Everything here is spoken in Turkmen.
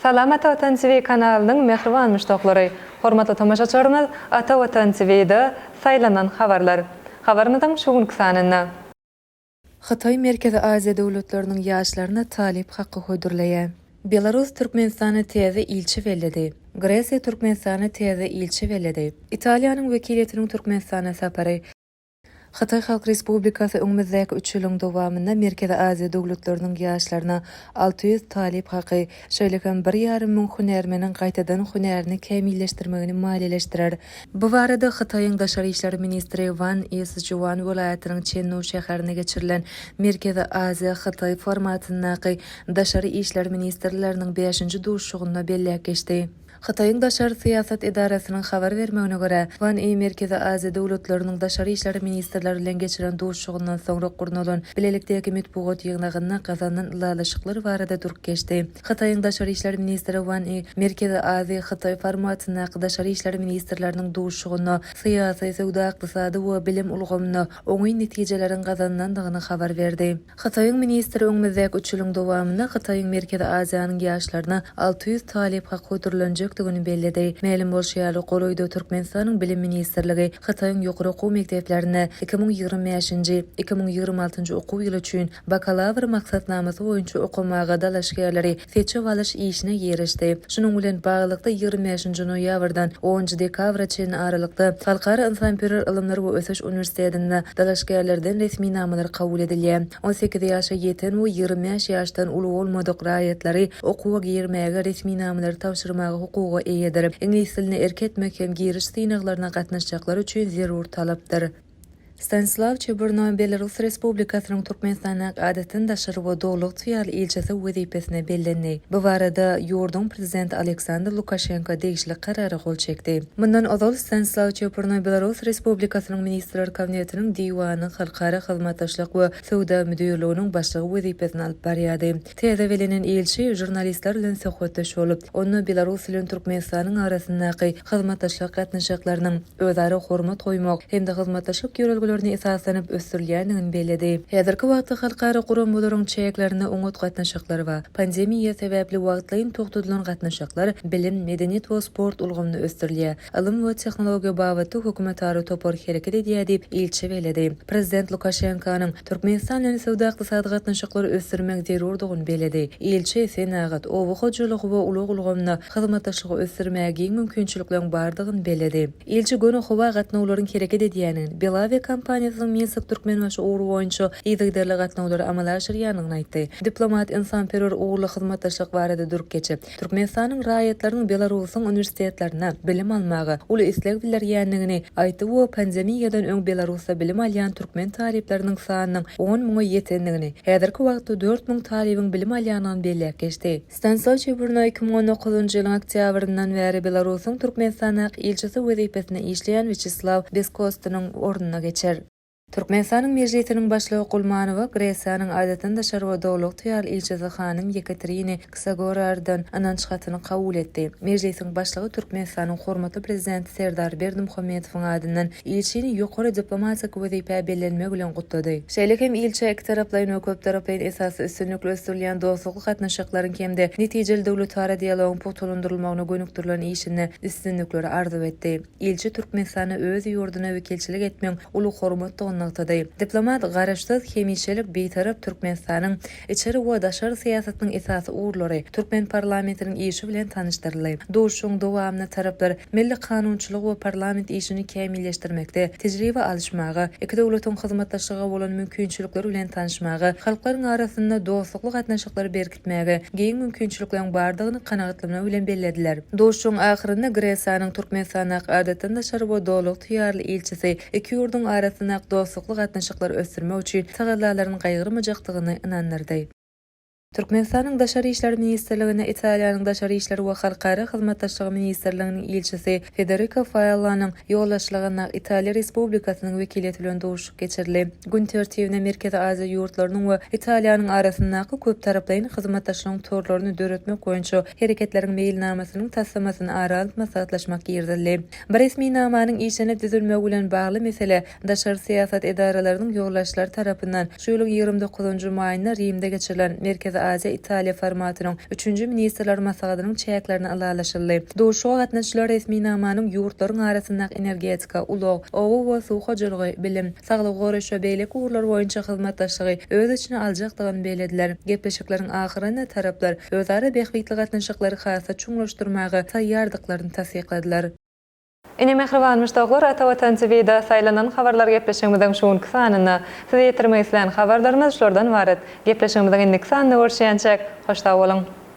Salam Ata Watan TV kanalynyň mähriban muşdaklary! Hormatly tomaşaçylarymyz Ata Watan TV-de Saýlanan habarlar. Habarymyzyň şu günki sanynda. Hytaý Merkezi Aziýa döwletleriniň ýaşlaryna talyp haky hödürleýär. Belarus Türkmenistana täze ilçi belledi. Gresiýa Türkmenistana täze ilçi belledi. Italiýanyň wekiliýetiniň Türkmenistana sapary. Hytaý Halk Respublikasy öňümizdäki üç ýylyň dowamynda Merkezi Aziýa döwletleriniň ýaşlaryna 600 talyp haky, şeýle hem bir ýarym müň hünärmeniň gaýtadan hünärini kämilleşdirmegini maliýeleşdirer. Bu barada Hytaýyň daşary işler ministri Wan I Syçuan welaýatynyň Çendu şäherinde geçirilen Merkezi Aziýa, Hytaý formatyndaky daşary işler ministrleriniň bäşinji duşuşygynda belläp geçdi. Hytaýyň daşary syýasat edarasynyň habar bermegine görä, Wan I Merkezi Aziýa döwletleriniň daşary işler ministrleri bilen geçiren duşuşygyndan soňra gurnalan bilelikdäki metbugat ýygnagynda gazanylan ylalaşyklar barada durup geçdi. Hytaýyň daşary işler ministri Wan I Merkezi Aziýa, Hytaý formatyndaky daşary işler ministrleriniň duşuşygynda syýasy, söwda-ykdysady we bilim ulgamynda oňyn netijeleriň gazanylandygyny habar berdi. Hytaýyň ministri öňümizdäki üç ýylyň dowamynda Hytaýyň Merkezi Aziýanyň ýaşlaryna 600 talyp haky hödürlenjekdigini belledi. Mälim bolşy ýaly, golaýda Türkmenistanyň Bilim ministrligi Hytaýyň ýokary okuw mekdeplerinde 2025-nji, 2026-njy okuw ýyly üçin Bakalawr maksatnamasy boýunça okamaga dalaşgärleri seçip alyş işine girişdi. Şunuň bilen baglylykda, 25 nji noýabrdan on nji dekabra çenli aralykda Halkara ynsanperwer ylymlar we ösüş uniwersitetinde dalaşgärlerden resminamalar kabul edilýär. 18 ýaşa ýeten we 25 ýaşdan uly bolmadyk raýatlary okuwa girmäge resminamalary tabşyrmaga hukuga eýedir. Iňlis diline erk etmek hem giriş synaglaryna gatnaşjaklar üçin zerur talapdyr. Stanislaw Çeburnoý Belarus Respublikasynyň Türkmenistandaky Adatdan daşary we Doly ygtyýarly ilçisi wezipesine bellendi. Bu barada ýurduň Prezidenti Aleksandr Lukaşenko degişli Karara gol çekdi. Mundan ozal Stanislaw Çeburnoý Belarus Respublikasynyň Ministrler Kabinetiniň Diwanynyň Halkara hyzmatdaşlyk we söwda müdirliginiň başlygy wezipesini alyp barýardy. Täze bellenen ilçi žurnalistler bilen söhbetdeş bolup, onda Belarus bilen Türkmenistanyň arasyndaky hyzmatdaşlyk gatnaşyklarynyň özara hormat goýmak hem-de hyzmatdaşlyk ýörelgelerine esaslanyp ösdürilýändigini belledi. Häzirki wagtda halkara guramalaryň çäklerinde oňat gatnaşyklar bar. Pandemiýa sebäpli wagtlaýyn togtadylan gatnaşyklar bilim, medeniýet we sport ulgamynda ösdürilýär. Ylym we tehnologiýa babatda hökümetara topar hereket edýär diýip, ilçi belledi. Prezident Lukaşenkonyň Türkmenistan bilen söwda-ykdysady gatnaşyklary ösdürmek zerurdygyny belledi. Ilçi senagat, oba hojalygy we ulag ulgamynda hyzmatdaşlygy ösdürmäge giň mümkinçilikleriň bardygyny belledi. Ilçi göni howa gatnawlaryň hereket edýändigini, Belavia kompaniýasynyň Minsk-Türkmenbaşy ugry boýunça yzygiderli gatnawlary amala aşyrýandygyny aýtdy. Diplomat ynsanperwer ugurly hyzmatdaşlyk barada durup geçip, Türkmenistanyň raýatlarynyň Belarusyň uniwersitetlerinde bilim almaga uly isleg bildirýändigini aýtdy we pandemiýadan öň Belarusda bilim alýan türkmen talyplarynyň sanynyň on müňe ýetendigini, häzirki wagtda 4000 talybyň bilim alýandygyny belläp geçdi. Stanislaw Çeburnoý 2019-njy ýylyň oktýabryndan bäri Belarusyň Türkmenistandaky ilçisi wezipesinde işleýän Wýaçeslaw Beskostynyň ornuna geçer. Türkmenistanyň Mejlisiniň Başlygy Gulmanowa Gresiýanyň Adatdan daşary we Doly ygtyýarly ilçisi hanym Ýekaterini Ksagorardan ynanç hatyny kabul etdi. Mejlisiň Başlygy Türkmenistanyň hormatly Prezidenti Serdar Berdimuhamedowyň adyndan ilçini ýokary diplomatik wezipä bellenmegi bilen gutlady. Şeýle hem ilçä ikitaraplaýyn we köptaraplaýyn esasda üstünlikli ösdürilýän dostlukly gatnaşyklaryň hem-de netijeli döwletara dialogyň pugtalandyrylmagyna gönükdirilen işinde üstünlikleri arzuw etdi. Ilçi Türkmenistana öz ýurduna wekilçilik etmegiň uly hormatdygyny nygtady. Diplomat Garaşsyz, hemişelik Bitarap Türkmenistanyň içeri we daşary syýasatynyň esasy ugurlary, türkmen parlamentiniň işi bilen tanyşdyryldy. Duşuşygyň dowamynda taraplar milli kanunçylygy we parlament işini kämilleşdirmekde tejribe alyşmaga, iki döwletiň hyzmatdaşlyga bolan mümkinçilikleri bilen tanyşmaga, halklaryň arasynda dostlukly gatnaşyklary berkitmäge giň mümkinçilikleriň bardygyny kanagatlanma bilen bellediler. Duşuşygyň ahyrynda Gresiýanyň Türkmenistandaky Adatdan daşary we Doly ygtyýarly ilçisi iki ýurduň arasyndaky dostlukly gatnaşyklary ösdürmek üçin tagallalaryny gaýgyrmajakdygyny ynandyrdy. Türkmenistanyň Daşary işler ministrliginde Italiýanyň Daşary işler we halkara hyzmatdaşlygy ministrliginiň ilçisi Federiko Faellanyň ýolbaşçylygynda Italiýa Respublikasynyň wekiliýeti bilen duşuşyk geçirildi. Gün tertibine Merkezi Aziýa ýurtlarynyň we Italiýanyň arasyndaky köptaraplaýyn hyzmatdaşlygyň torlaryny döretmek boýunça Hereketleriň meýilnamasynyň taslamasyny ara alyp maslahatlaşmak girizildi. Bu resminamanyň işlenip düzülmegi bilen bagly mesele daşary syýasat edaralarynyň ýolbaşçylary tarapyndan şu ýylyň 29 njy maýynda Rimde geçirilen Merkezi. Aziýa-Italiýa formatynyň üçünji ministrler maslahatynyň çäklerinde ylalaşyldy. Duşuşyga gatnaşyjylar resminamanyň ýurtlaryň arasyndaky energetika, ulag, oba we suw hojalygy, bilim, saglygy goraýyş we beýleki ugurlar boýunça hyzmatdaşlygy öz içine aljakdygyny bellediler. Gepleşikleriň ahyrynda taraplar özara bähbitli gatnaşyklary has-da çuňlaşdyrmaga taýýardyklaryny tassykladylar. Ine mähriban muşdaklar Ata Watan TV-da saýlanan habarlar gepleşigimiziň şu günki sanynda size ýetirmek islän habarlarymyz şulardan ybarat. Gepleşigimiziň indiki sanynda görüşýänçäk, hoş sag boluň!